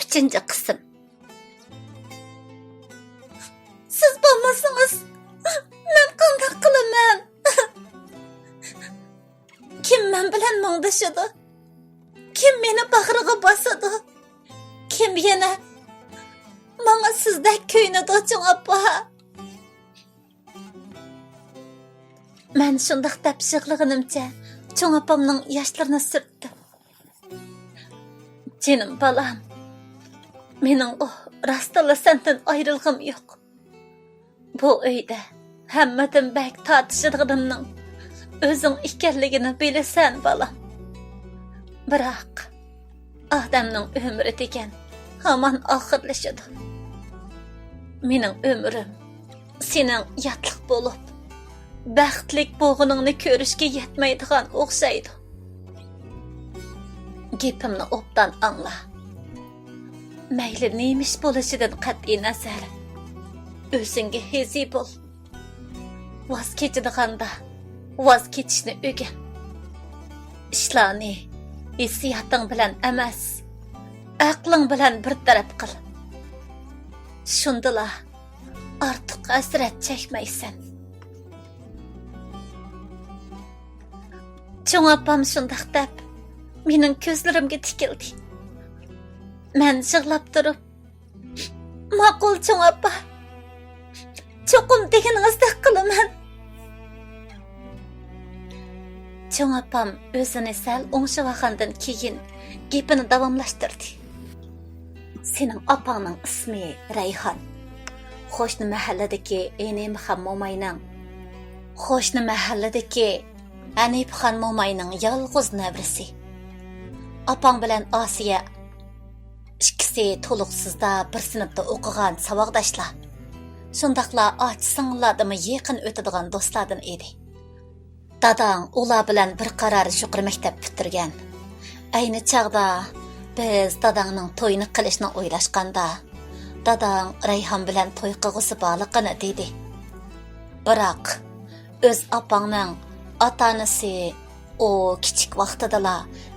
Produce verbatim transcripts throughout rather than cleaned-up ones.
ئۈچىنچى قىسىم. سىز بولمىسىڭىز، مەن قانداق قىلىمەن؟ كىم مەن بىلەن مۇڭدىشىدۇ؟ كىم مېنى باغرىغا باسىدۇ؟ كىم يەنە ماڭا سىزدەك كۆيۈنىدۇ، چوڭ ئاپا؟ مەن شۇنداق دەپ يىغلىغىنىمچە چوڭ ئاپامنىڭ ياشلىرىنى سۈرتتۈم. جېنىم بالام، مېنىڭغۇ راستتىنلا سەندىن ئايرىلغۇم يوق. بۇ ئۆيدە ھەممىدىن بەك تارتىشىدىغىنىمنىڭ ئۆزۈڭ ئىكەنلىكىنى بىلىسەن، بالام. بىراق، ئادەمنىڭ ئۆمرى دېگەن ھامان ئاخىرلىشىدۇ. مېنىڭ ئۆمرۈم سېنىڭ ياتلىق بولۇپ، بەختلىك بولغىنىڭنى كۆرۈشكە يەتمەيدىغان ئوخشايدۇ. گېپىمنى ئوبدان ئاڭلا. مەيلى نېمە ئىش بولۇشىدىن قەتئىينەزەر، ئۆزۈڭگە ھېزى بول. ۋاز كېچىدىغاندا ۋاز كېچىشنى ئۆگەن. ئىشلارنى ھېسسىياتىڭ بىلەن ئەمەس، ئەقلىڭ بىلەن بىر تەرەپ قىل. شۇندىلا ئارتۇق ھەسرەت چەكمەيسەن. چوڭ ئاپام شۇنداق دەپ، مېنىڭ كۆزلىرىمگە تىكىلدى. مەن يىغلاپ تۇرۇپ، ماقۇل، چوڭ ئاپا. چوقۇم دېگىنىڭىزدەك قىلىمەن. چوڭ ئاپام ئۆزىنى سەل ئوڭشىۋالغاندىن كېيىن گېپىنى داۋاملاشتۇردى. سېنىڭ ئاپاڭنىڭ ئىسمى رەيھان. قوشنا مەھەللىدىكى ئېنىمخان موماينىڭ، قوشنا مەھەللىدىكى ھەنىپىخان موماينىڭ يالغۇز نەۋرىسى. ئاپاڭ بىلەن ئاسىيە ئىككىسى تولۇقسىزدا بىر سىنىپتا ئوقۇغان ساۋاقداشلار. شۇنداقلا ئاچا-سىڭىللاردىنمۇ يېقىن ئۆتىدىغان دوستلاردىن ئىدى. داداڭ ئۇلار بىلەن بىر قارار يۇقىرى مەكتەپ پۈتتۈرگەن. ئەينى چاغدا بىز داداڭنىڭ تويىنى قىلىشنى ئويلاشقاندا، داداڭ رەيھان بىلەن توي قىلغۇسى بارلىقىنى دېدى. بىراق، ئۆز ئاپاڭنىڭ ئاتا-ئانىسى ئۇ كىچىك ۋاقتىدىلا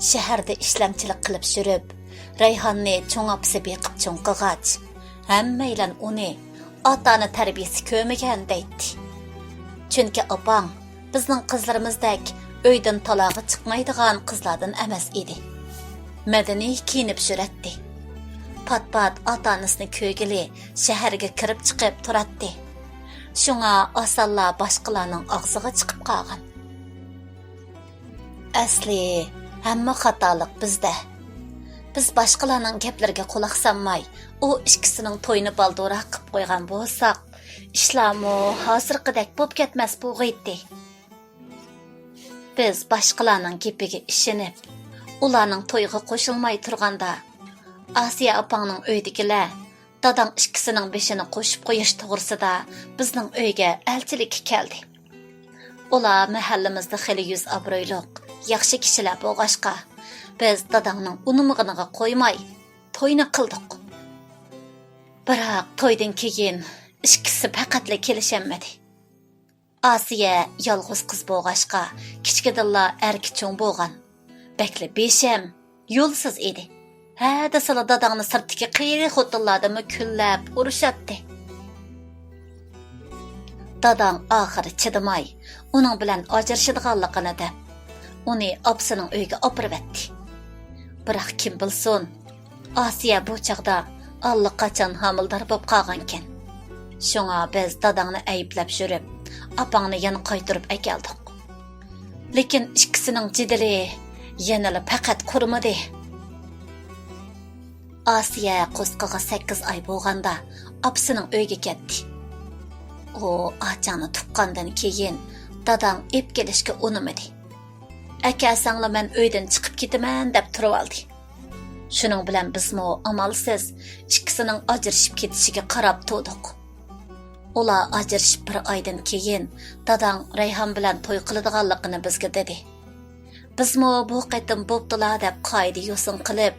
شەھەردە ئىشلەمچىلىك قىلىپ يۈرۈپ، رەيھاننى چوڭ ئاپىسى بېقىپ چوڭ قىلغاچ، ھەممەيلەن ئۇنى ئاتا-ئانا تەربىيىسى كۆرمىگەن دەيتتى. چۈنكى ئاپاڭ بىزنىڭ قىزلىرىمىزدەك ئۆيدىن تالاغا چىقمايدىغان قىزلاردىن ئەمەس ئىدى. مەدەنىي كىيىنىپ يۈرەتتى. پات-پات ئاتا-ئانىسىنى كۆرگىلى شەھەرگە كىرىپ چىقىپ تۇراتتى. شۇڭا ئاسانلا باشقىلارنىڭ ئاغزىغا چىقىپ قالغان. ئەسلى ھەممە خاتالىق بىزدە. بىز باشقىلارنىڭ گەپلىرىگە قۇلاق سالماي، ئۇ ئىككىسىنىڭ تويىنى بالدۇرراق قىپ قويغان بولساق، ئىشلارمۇ ھازىرقىدەك بوپ كەتمەس بولغىيتتى. بىز باشقىلارنىڭ گېپىگە ئىشىنىپ، ئۇلارنىڭ تويىغا قوشۇلماي تۇرغاندا، ئاسىيە ئاپاڭنىڭ ئۆيىدىكىلەر داداڭ ئىككىسىنىڭ بېشىنى قوشۇپ قويۇش توغرىسىدا بىزنىڭ ئۆيگە ئەلچىلىككە كەلدى. ئۇلار مەھەللىمىزدە خېلى يۈز ئابرۇيلۇق، ياخشى كىشىلەر بولغاچقا، بىز داداڭنىڭ ئۇنىمىغىنىغا قويماي، توينى قىلدۇق. بىراق تويدىن كېيىن ئىككىسى پەقەتلا كېلىشەلمىدى. ئاسىيە يالغۇز قىز بولغاچقا، كىچىكىدىنلا ئەركە چوڭ بولغان. بەكلا بىشەم، يولسىز ئىدى. ھە دېسىلا داداڭنى سىرتتىكى قېرى خوتۇنلاردىنمۇ كۈنلەپ ئۇرۇشاتتى. داداڭ ئاخىرى چىدىماي، ئۇنىڭ بىلەن ئاجرىشىدىغانلىقىنى دەپ، ئۇنى ئاپىسىنىڭ ئۆيىگە ئاپىرىۋەتتى. بىراق كىم بىلسۇن، ئاسىيە بۇ چاغدا ئاللىقاچان ھامىلىدار بولۇپ قالغانىكەن. شۇڭا بىز داداڭنى ئەيىبلەپ يۈرۈپ، ئاپاڭنى يەنە قايتۇرۇپ ئەكەلدۇق. لېكىن ئىككىسىنىڭ جېدىلى يەنىلا پەقەت قۇرۇمىدى. ئاسىيە قورسىقىغا سەككىز ئاي بولغاندا ئاپىسىنىڭ ئۆيىگە كەتتى. ئۇ ئاچاڭنى تۇغقاندىن كېيىن داداڭ ئېپ كېلىشكە ئۇنىمىدى. ئەكەلسەڭلا مەن ئۆيدىن چىقىپ كېتىمەن دەپ تۇرۇۋالدى. شۇنىڭ بىلەن بىزمۇ ئامالسىز ئىككىسىنىڭ ئاجرىشىپ كېتىشىگە قاراپ تۇردۇق. ئۇلار ئاجرىشىپ بىر ئايدىن كېيىن داداڭ رەيھان بىلەن توي قىلىدىغانلىقىنى بىزگە دېدى. بىزمۇ بۇ قېتىم بوپتۇلا دەپ قائىدە يوسۇن قىلىپ،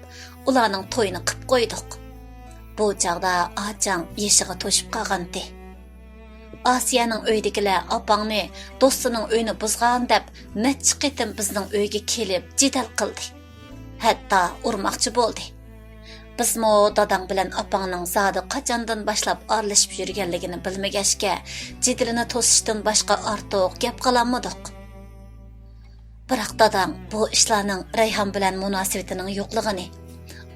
ئۇلارنىڭ تويىنى قىپ قويدۇق. بۇ چاغدا ئاچاڭ يېشىغا توشۇپ قالغانتى. ئاسىيەنىڭ ئۆيىدىكىلەر ئاپاڭنى دوستىنىڭ ئۆيىنى بۇزغان دەپ نەچچە قېتىم بىزنىڭ ئۆيگە كېلىپ جېدەل قىلدى. ھەتتا ئۇرماقچى بولدى. بىزمۇ داداڭ بىلەن ئاپاڭنىڭ زادى قاچاندىن باشلاپ ئارىلىشىپ يۈرگەنلىكىنى بىلمىگەچكە، جېدىلىنى توسۇشتىن باشقا ئارتۇق گەپ قىلالمىدۇق. بىراق داداڭ بۇ ئىشلارنىڭ رەيھان بىلەن مۇناسىۋىتىنىڭ يوقلۇقىنى،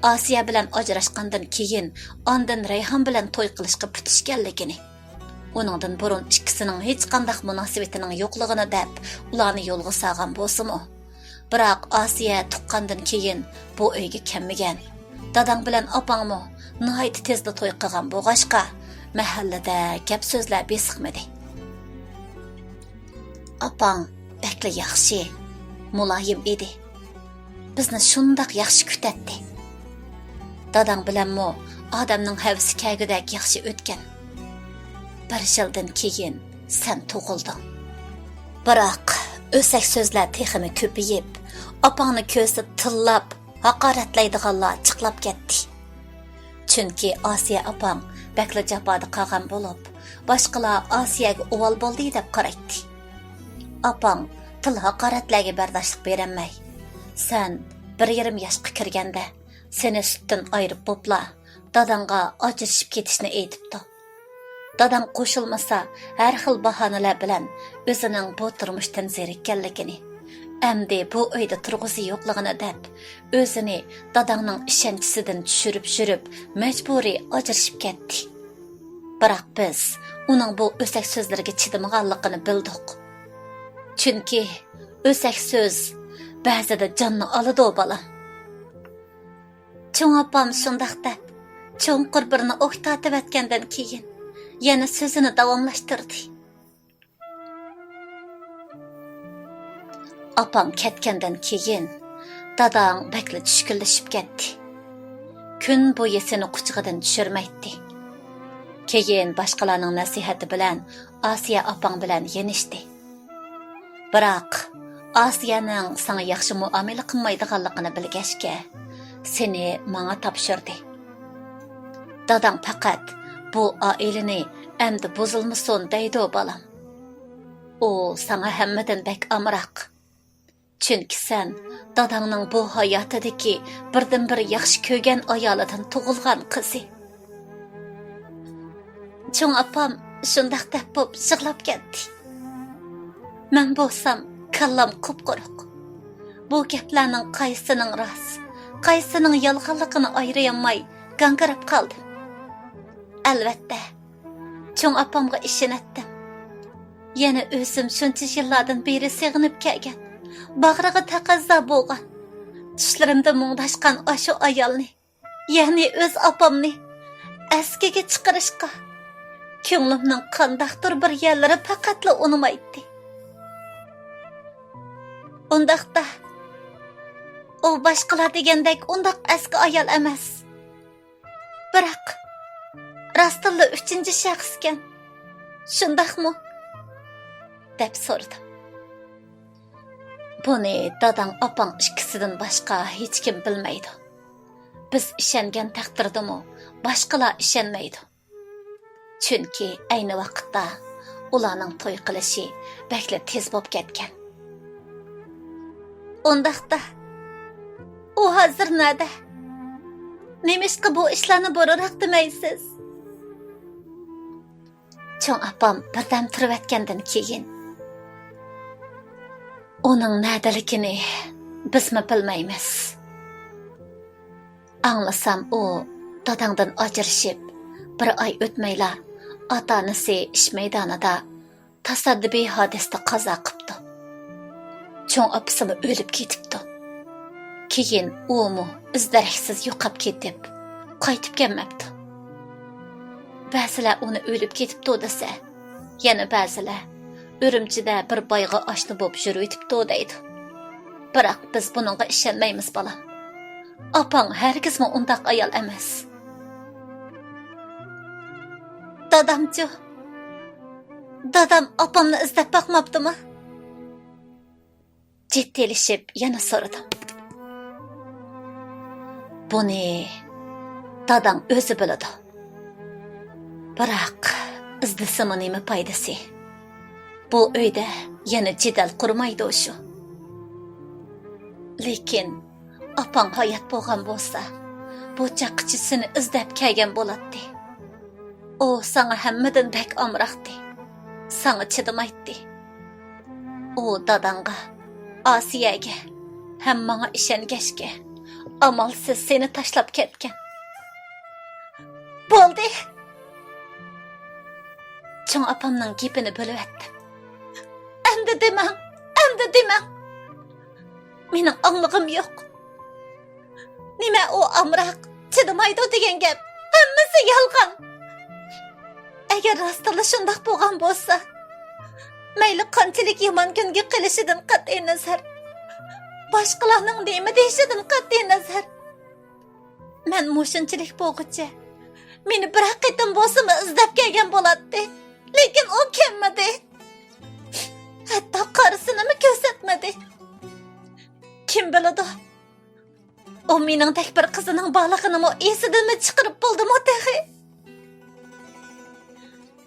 ئاسىيە بىلەن ئاجراشقاندىن كېيىن ئاندىن رەيھان بىلەن توي قىلىشقا پۈتۈشكەنلىكىنى، ئۇنىڭدىن بۇرۇن ئىككىسىنىڭ ھېچقانداق مۇناسىۋىتىنىڭ يوقلۇقىنى دەپ ئۇلارنى يولغا سالغان بولسىمۇ، بىراق ئاسىيە تۇغقاندىن كېيىن بۇ ئۆيگە كەلمىگەن، داداڭ بىلەن ئاپاڭمۇ ناھايىتى تېزلا توي قىلغان بولغاچقا، مەھەللىدە گەپ سۆزلەر بېسىقمىدى. ئاپاڭ بەكلا ياخشى، مۇلايىم ئىدى. بىزنى شۇنداق ياخشى كۈتەتتى. داداڭ بىلەنمۇ ئادەمنىڭ ھەۋىسى كەلگۈدەك ياخشى ئۆتكەن. بىر يىلدىن كېيىن سەن تۇغۇلدۇڭ. بىراق ئۆسەك سۆزلەر تېخىمۇ كۆپىيىپ، ئاپاڭنى كۆرسە تىللاپ، ھاقارەتلەيدىغانلار جىقلاپ كەتتى. چۈنكى ئاسىيە ئاپاڭ بەكلا جاپادا قالغان بولۇپ، باشقىلار ئاسىيەگە ئۇۋال بولدى دەپ قارايتتى. ئاپاڭ تىل ھاقارەتلەرگە بەرداشلىق بېرەلمەي، سەن بىر يېرىم ياشقا كىرگەندە سېنى سۈتتىن ئايرىپ بوپلا، داداڭغا ئاجرىشىپ كېتىشنى ئېيتىپتۇ. داداڭ قوشۇلمىسا، ھەر خىل باھانىلەر بىلەن ئۆزىنىڭ بۇ تۇرمۇشتىن زېرىككەنلىكىنى، ئەمدى بۇ ئۆيدە تۇرغۇسى يوقلۇقىنى دەپ، ئۆزىنى داداڭنىڭ ئىشەنچىسىدىن چۈشۈرۈپ-چۈشۈرۈپ، مەجبۇرىي ئاجرىشىپ كەتتى. بىراق بىز ئۇنىڭ بۇ ئۆسەك سۆزلىرىگە چىدىمىغانلىقىنى بىلدۇق. چۈنكى ئۆسەك سۆز بەزىدە جاننى ئالىدۇ، بالام. چوڭ ئاپام شۇنداق دەپ، چوڭقۇر بىرنى ئوھ تارتىۋەتكەندىن كېيىن، يەنە سۆزىنى داۋاملاشتۇردى. ئاپاڭ كەتكەندىن كېيىن، داداڭ بەكلا چۈشكۈنلىشىپ كەتتى. كۈن بويى سېنى قۇچىقىدىن چۈشۈرمەيتتى. كېيىن باشقىلارنىڭ نەسىھەتى بىلەن ئاسىيە ئاپاڭ بىلەن يېنىشتى. بىراق، ئاسىيەنىڭ ساڭا ياخشى مۇئامىلە قىلمايدىغانلىقىنى بىلگەچكە، سېنى ماڭا تاپشۇردى. داداڭ پەقەت بۇ ئائىلىنى ئەمدى بۇزۇلمىسۇن دەيدۇ، بالام. ئۇ ساڭا ھەممىدىن بەك ئامراق. چۈنكى سەن داداڭنىڭ بۇ ھاياتىدىكى بىردىنبىر ياخشى كۆرگەن ئايالىدىن تۇغۇلغان قىزى. چوڭ ئاپام شۇنداق دەپ بوپ يىغلاپ كەتتى. مەن بولسام كاللام قۇپقۇرۇق. بۇ گەپلەرنىڭ قايسىنىڭ راست، قايسىنىڭ يالغانلىقىنى ئايرىيالماي گاڭگىراپ قالدىم. ئەلۋەتتە، چوڭ ئاپامغا ئىشىنەتتىم. يەنە ئۆزۈم شۇنچە يىللاردىن بېرى سېغىنىپ كەلگەن، باغرىغا تەقەززا بولغان، چۈشلىرىمدە مۇڭداشقان ئاشۇ ئايالنى، يەنى ئۆز ئاپامنى ئەسكىگە چىقىرىشقا كۆڭلۈمنىڭ قانداقتۇر بىر يەرلىرى پەقەتلا ئۇنىمايتتى. ئۇنداقتا، ئۇ باشقىلار دېگەندەك ئۇنداق ئەسكى ئايال ئەمەس. بىراق، راستتىنلا ئۈچىنچى شەخسكەن. شۇنداقمۇ؟ دەپ سورىدىم. بۇنى داداڭ، ئاپاڭ ئىككىسىدىن باشقا ھېچكىم بىلمەيدۇ. بىز ئىشەنگەن تەقدىردىمۇ باشقىلار ئىشەنمەيدۇ. چۈنكى ئەينى ۋاقىتتا ئۇلارنىڭ توي قىلىشى بەكلا تېز بولۇپ كەتكەن. ئۇنداقتا، ئۇ ھازىر نەدە؟ نېمىشقا بۇ ئىشلارنى بۇرۇنراق دېمەيسىز؟ چوڭ ئاپام بىردەم تۇرۇۋەتكەندىن كېيىن، ئۇنىڭ نەدىلىكىنى بىزمۇ بىلمەيمىز. ئاڭلىسام، ئۇ داداڭدىن ئاجرىشىپ، بىر ئاي ئۆتمەيلا ئاتا-ئانىسى ئىش مەيدانىدا تاسادىپىي ھادىسىدە قازا قىپتۇ. چوڭ ئاپىسىمۇ ئۆلۈپ كېتىپتۇ. كېيىن ئۇمۇ ئىز-دېرەكسىز يوقاپ كېتىپ، قايتىپ كەلمەپتۇ. بەزىلەر ئۇنى ئۆلۈپ كېتىپتۇ دېسە، يەنە بەزىلەر ئۈرۈمچىدە بىر بايغا ئاشنا بولۇپ يۈرۈۋېتىپتۇ دەيدۇ. بىراق بىز بۇنىڭغا ئىشەنمەيمىز، بالام. ئاپاڭ ھەرگىزمۇ ئۇنداق ئايال ئەمەس. دادامچۇ؟ دادام ئاپامنى ئىزدەپ باقماپتىما؟ جىددىيلىشىپ يەنە سورىدىم. بۇنى داداڭ ئۆزى بىلىدۇ. بىراق، ئىزدىسىمۇ نېمە پايدىسى؟ بۇ ئۆيدە يەنە جېدەل قۇرمايدۇ شۇ. لېكىن، ئاپاڭ ھايات بولغان بولسا، بۇ چاغقىچە سېنى ئىزدەپ كەلگەن بولاتتى. ئۇ ساڭا ھەممىدىن بەك ئامراقتى. ساڭا چىدىمايتتى. ئۇ داداڭغا، ئاسىيەگە ھەم ماڭا ئىشەنگەچكە، ئامالسىز سېنى تاشلاپ كەتكەن. بولدى! چوڭ ئاپامنىڭ گېپىنى بۆلۈۋەتتىم. ئەمدى دېمەڭ! ئەمدى دېمەڭ! مېنىڭ ئاڭلىغۇم يوق. نېمە ئۇ ئامراق، چىدىمايدۇ دېگەن گەپ؟ ھەممىسى يالغان. ئەگەر راستتىنلا شۇنداق بولغان بولسا، مەيلى قانچىلىك يامان كۈنگە قېلىشىدىن قەتئىينەزەر، باشقىلارنىڭ نېمە دېيىشىدىن قەتئىينەزەر، مەن مۇشۇنچىلىك بولغۇچە، مېنى بىرەر قېتىم بولسىمۇ ئىزدەپ كەلگەن بولاتتى. لېكىن ئۇ كەلمىدى. ھەتتا قارىسىنىمۇ كۆرسەتمىدى. كىم بىلىدۇ، ئۇ مېنىڭدەك بىر قىزىنىڭ بارلىقىنىمۇ ئېسىدىنمۇ چىقىرىپ بولدىمۇ تېخى؟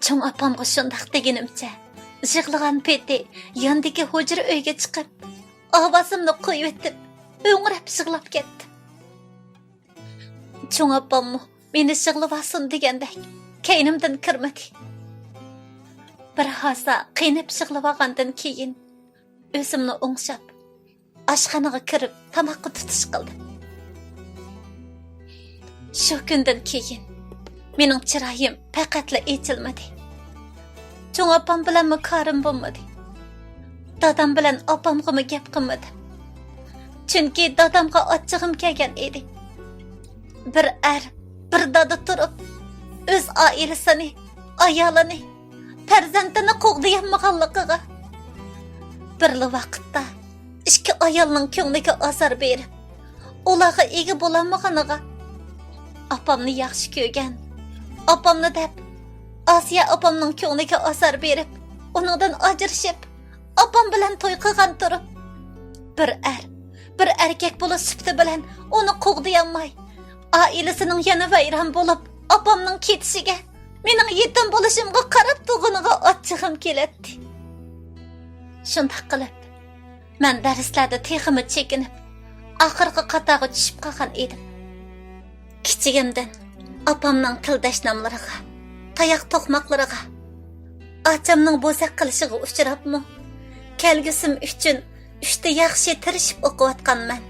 چوڭ ئاپامغا شۇنداق دېگىنىمچە، يىغلىغان پېتى ياندىكى ھۇجرا ئۆيگە چىقىپ، ئاۋازىمنى قويۇۋېتىپ، ھۆڭرەپ يىغلاپ كەتتىم. چوڭ ئاپاممۇ مېنى يىغلىۋالسۇن دېگەندەك، كەينىمدىن كىرمىدى. بىر ھازا قىينىپ يىغلىۋالغاندىن كېيىن، ئۆزۈمنى ئوڭشاپ، ئاشخانىغا كىرىپ تاماققا تۇتۇش قىلدىم. شۇ كۈندىن كېيىن مېنىڭ چىرايىم پەقەتلا ئېچىلمىدى. چوڭ ئاپام بىلەنمۇ كارىم بولمىدى. دادام بىلەن ئاپامغىمۇ گەپ قىلمىدىم. چۈنكى دادامغا ئاچچىقىم كەلگەن ئىدى. بىر ئەر، بىر دادا تۇرۇپ، ئۆز ئائىلىسىنى، ئايالىنى، پەرزەنتىنى قوغدىيالمىغانلىقىغا، بىرلا ۋاقىتتا ئىككى ئايالنىڭ كۆڭلىگە ئازار بېرىپ، ئۇلارغا ئىگە بولالمىغىنىغا، ئاپامنى ياخشى كۆرگەن، ئاپامنى دەپ، ئاسىيە ئاپامنىڭ كۆڭلىگە ئازار بېرىپ، ئۇنىڭدىن ئاجرىشىپ، ئاپام بىلەن توي قىلغان تۇرۇپ، بىر ئەر، بىر ئەركەك بولۇش سۈپىتى بىلەن ئۇنى قوغدىيالماي، ئائىلىسىنىڭ يەنە ۋەيران بولۇپ، ئاپامنىڭ كېتىشىگە، مېنىڭ يېتىم بولۇشۇمغا قاراپ تۇرغىنىغا ئاچچىقىم كېلەتتى. شۇنداق قىلىپ، مەن دەرسلەردە تېخىمۇ چېكىنىپ، ئاخىرقى قاتارغا چۈشۈپ قالغان ئىدىم. كىچىكىمدىن ئاپامنىڭ تىلداش ناملىرىغا، تاياق توقماقلىرىغا، ئاچامنىڭ بوزەك قىلىشىغا ئۇچراپمۇ، كەلگۈسىم ئۈچۈن ئۈچتە ياخشى تىرىشىپ ئوقۇۋاتقانمەن.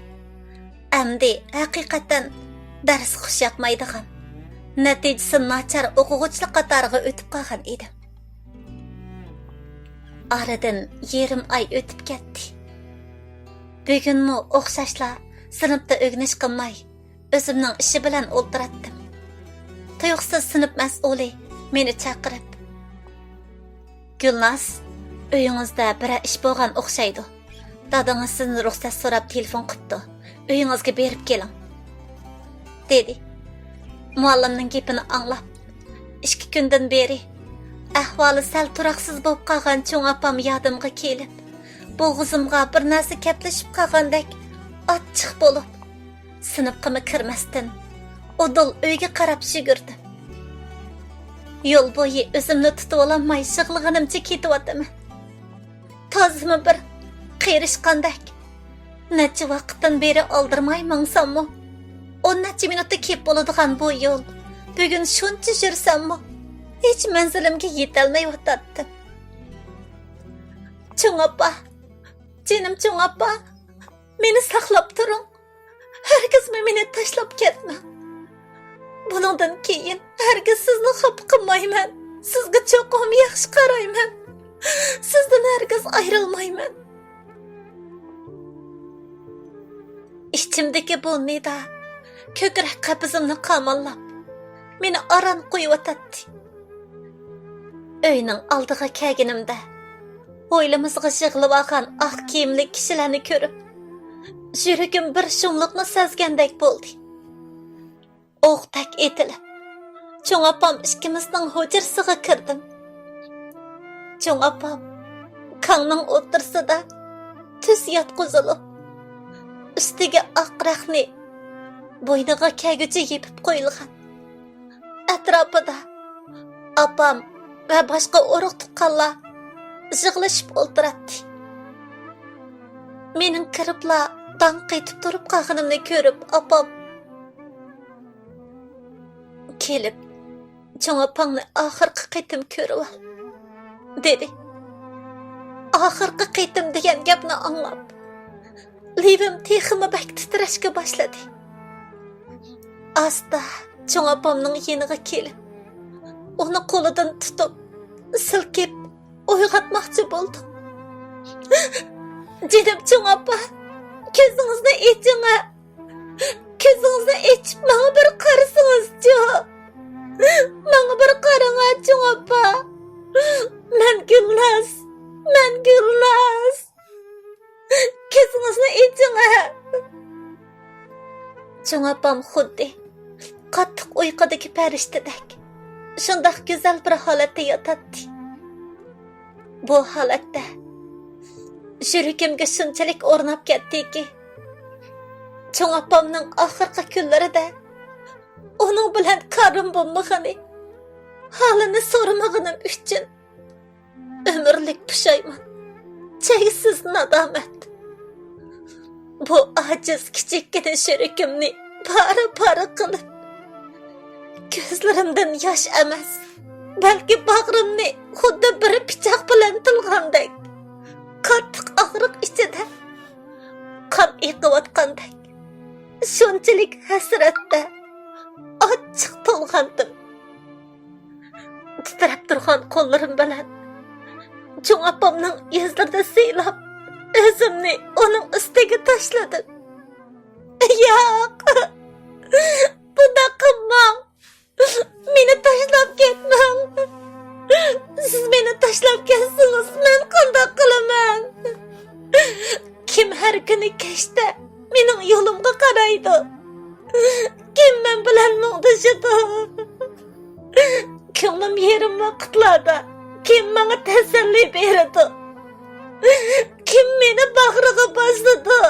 ئەمدى ھەقىقەتەن دەرس خۇش ياقمايدىغان، نەتىجىسى ناچار ئوقۇغۇچىلار قاتارىغا ئۆتۈپ قالغان ئىدىم. ئارىدىن يېرىم ئاي ئۆتۈپ كەتتى. بۈگۈنمۇ ئوخشاشلا سىنىپتا ئۆگىنىش قىلماي، ئۆزۈمنىڭ ئىشى بىلەن ئولتۇراتتىم. تۇيۇقسىز سىنىپ مەسئۇلى مېنى چاقىرىپ، «گۈلناز، ئۆيىڭىزدە بىرەر ئىش بولغان ئوخشايدۇ. دادىڭىز سىزنى رۇخسەت سوراپ تېلېفون قىپتۇ. ئۆيىڭىزگە بېرىپ كېلىڭ.» دېدى. مۇئەللىمنىڭ گېپىنى ئاڭلاپ، ئىككى كۈندىن بېرى ئەھۋالى سەل تۇراقسىز بولۇپ قالغان چوڭ ئاپام يادىمغا كېلىپ، بوغۇزۇمغا بىر نەرسە كەپلىشىپ قالغاندەك ئاچچىق بولۇپ، سىنىپقىمۇ كىرمەستىن، ئۇدۇل ئۆيگە قاراپ يۈگۈردۈم. يول بويى ئۆزۈمنى تۇتۇۋالالماي يىغلىغىنىمچە كېتىۋاتىمەن. تازىمۇ بىر قېرىشقاندەك. نەچچە ۋاقىتتىن بېرى ئالدىرىماي ماڭساممۇ، ئون نەچچە مىنۇتتا كېلىپ بولىدىغان بۇ يول، بۈگۈن شۇنچە يۈرسەممۇ، ھېچ مەنزىلىمگە يېتەلمەيۋاتاتتىم. چوڭ ئاپا، جېنىم چوڭ ئاپا، مېنى ساقلاپ تۇرۇڭ. ھەرگىزمۇ مېنى تاشلاپ كەتمەڭ. بۇنىڭدىن كېيىن ھەرگىز سىزنى خاپا قىلمايمەن. سىزگە چوقۇم ياخشى قارايمەن. سىزدىن ھەرگىز ئايرىلمايمەن. ئىچىمدىكى بۇ نىدا كۆكرەك قەپىسىمنى قاماللاپ، مېنى ئاران قويۇۋاتاتتى. ئۆينىڭ ئالدىغا كەلگىنىمدە، ھويلىمىزغا يىغىلىۋالغان ئاق كىيىملىك كىشىلەرنى كۆرۈپ، يۈرىكىم بىر شۇملۇقنى سەزگەندەك بولدى. ئوقتەك ئېتىلىپ، چوڭ ئاپام ئىككىمىزنىڭ ھۇجرىسىغا كىردىم. چوڭ ئاپام كاڭنىڭ ئوتتۇرىسىدا تۈز ياتقۇزۇلۇپ، ئۈستىگە ئاق رەخنە، بوينىغا كەلگۈچى يېپىپ قويۇلغان. ئەتراپىدا ئاپام ۋە باشقا ئۇرۇق-تۇغقانلار يىغلىشىپ ئولتۇراتتى. مېنىڭ كىرىپلا داڭ قېتىپ تۇرۇپ قالغىنىمنى كۆرۈپ، ئاپام، كېلىپ، چوڭ ئاپاڭنى ئاخىرقى قېتىم كۆرۈۋال، دېدى. ئاخىرقى قېتىم دېگەن گەپنى ئاڭلاپ، لېۋىم تېخىمۇ بەك تىترەشكە باشلىدى. ئاستا چوڭ ئاپامنىڭ يېنىغا كېلىپ، ئۇنى قولىدىن تۇتۇپ، سىلكىپ، ئويغاتماقچى بولدۇم. جېنىم چوڭ ئاپا، كۆزىڭىزنى ئېچىڭ ھە! كۆزىڭىزنى ئېچىپ ماڭا بىر قارىسىڭىزچۇ! ماڭا بىر قاراڭ ھە، چوڭ ئاپا! مەن گۈلناز! مەن گۈلناز! كۆزىڭىزنى ئېچىڭ ھە! چوڭ ئاپام خۇددى قاتتىق ئۇيقۇدىكى پەرىشتىدەك شۇنداق گۈزەل بىر ھالەتتە ياتاتتى. بۇ ھالەتتە يۈرىكىمگە شۇنچىلىك ئورناپ كەتتىكى، چوڭ ئاپامنىڭ ئاخىرقى كۈنلىرىدە ئۇنىڭ بىلەن كارىم بولمىغىنى، ھالىنى سورىمىغىنىم ئۈچۈن ئۆمۈرلۈك پۇشايمان، چەكسىز نادامەت. بۇ ئاجىز كىچىككىنە يۈرىكىمنى پارە-پارە قىلىپ، كۆزلىرىمدىن ياش ئەمەس، بەلكى باغرىمنى خۇددى بىر پىچاق بىلەن تىلغاندەك، قاتتىق ئاغرىق ئىچىدە قان ئېقىۋاتقاندەك، شۇنچىلىك ھەسرەتتە ئاچچىق تولغانتىم. تىترەپ تۇرغان قوللىرىم بىلەن چوڭ ئاپامنىڭ يۈزلىرىنى سىيلاپ، ئۆزۈمنى ئۇنىڭ ئۈستىگە تاشلىدىم. ياق! بۇنداق قىلماڭ! مېنى تاشلاپ كەتمەڭ! سىز مېنى تاشلاپ كەتسىڭىز، مەن قانداق قىلىمەن؟ كىم ھەر كۈنى كەچتە مېنىڭ يولۇمغا قارايدۇ؟ كىم مەن بىلەن مۇڭدىشىدۇ؟ كۆڭلۈم يېرىم ۋاقىتلاردا كىم ماڭا تەسەللى بېرىدۇ؟ كىم مېنى باغرىغا باسىدۇ؟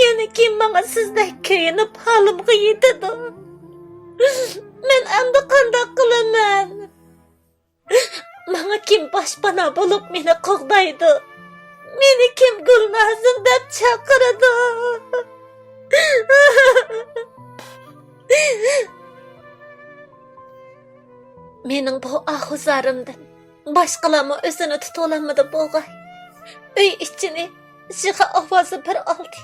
يەنە كىم ماڭا سىزدەك كۆيۈنۈپ ھالىمغا يېتىدۇ؟ مەن ئەمدى قانداق قىلىمەن؟ ماڭا كىم باشپانا بولۇپ مېنى قوغدايدۇ؟ مېنى كىم گۈلنازىم دەپ چاقىرىدۇ؟ مېنىڭ بۇ ئاھۇ زارىمدىن باشقىلارمۇ ئۆزىنى تۇتۇۋالالمىدى بولغاي. ئۆي ئىچىنى يىغا ئاۋازى بىر ئالدى.